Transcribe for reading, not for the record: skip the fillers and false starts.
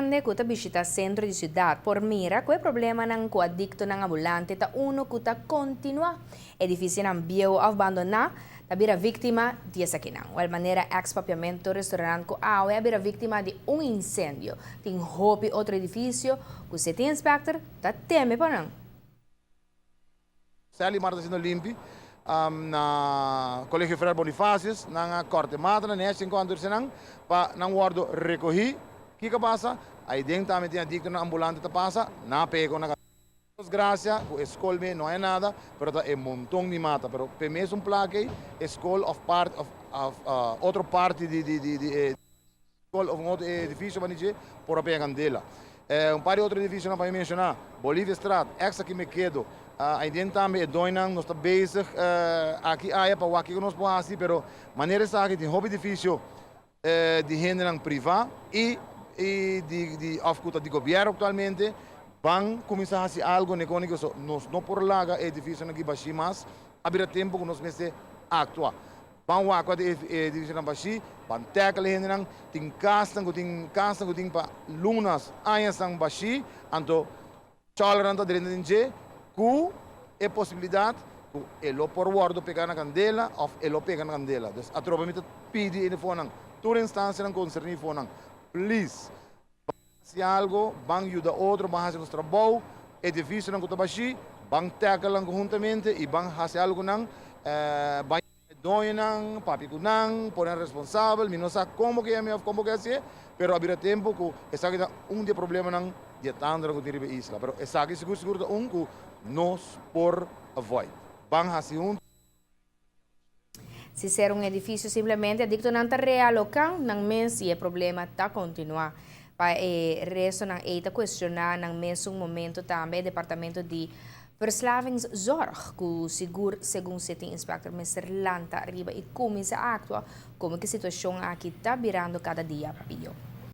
Hende ku ta bishitá sentro di siudat por mira ku e problemanan ku adiktonan ambulante ta unu ku ta kontinuá. Edifisionan bieu òf bandoná ta bira víktima di esakinan. Wèl manera eks Papiamento Restaurant ku awe a bira víktima di un insendio. Tin hopi otro edifisio ku City Inspector ta teme pa nan. Sally Marta siendo limpi na Colegio Frère Bonifacius, nan a corte mata na neshi en cuanto nan pa nan wordo recogi. Kico a pasa? Ayden tambe tin adictonan ambulante ta pasa, nan a pega cu nan. Gracia cu e scol me no hay nada, pero ta e monton di mata, pero p'e mesun placa ey e scol of part of otro parti di e scol of un otro edificio pa dje por a pega candela. Un par di otro edificionan pa mi menciona, Boliviastraat, ex Aki Me Kedo, ayden tambe e doinan nos ta bezig aki aya pa wak kico nos por haci, pero manera esaki tin hopi edificio di hendenan priva y di of cu ta di gobierno actualmente ban cuminsa haci algo ne con so nos no por laga e edificionan aki bashi mas. A bira tempo cu nos mester actua. Ban wak cua ta e edificionan bashi, ban tackle e hendenan. Tin casnan cu tin casnan cu tin pa lunas, añasnan bashi, anto choleranan ta drenta den dje cu e posibilidad cu e lo por wordo pega na candela of e lo pega na candela. Dus atrobe mi ta pidi e fonan, tur instancianan concerni fonan, please, ban haci algo, ban yuda otro, ban haci nos trabou, edificionan cu ta bashi, ban tackle nan conhuntamente y ban haci algo cu nan, ban E doñonan, papia ku nan, pone nan responsabel. Mi no sa kon bo ke yam'é òf kon bo ke hasié, pero a bira tempu ku esaki ta un di e problemanan di e tantunan ku tin riba e isla. Pero esaki sigur sigur ta un ku nos por avoid. Ban hasi huntu. Si ser un edifisio simplemente adiktonan ta realoká nan mes i e problema ta kontinuá. Pa e restonan ei ta kuestioná nan mesun momento tambe e departamento di Verslavingszorg, ku sigur segun City Inspector mester lanta ariba i kuminsá aktua komo ku e situashon aki ta birando kada dia pio.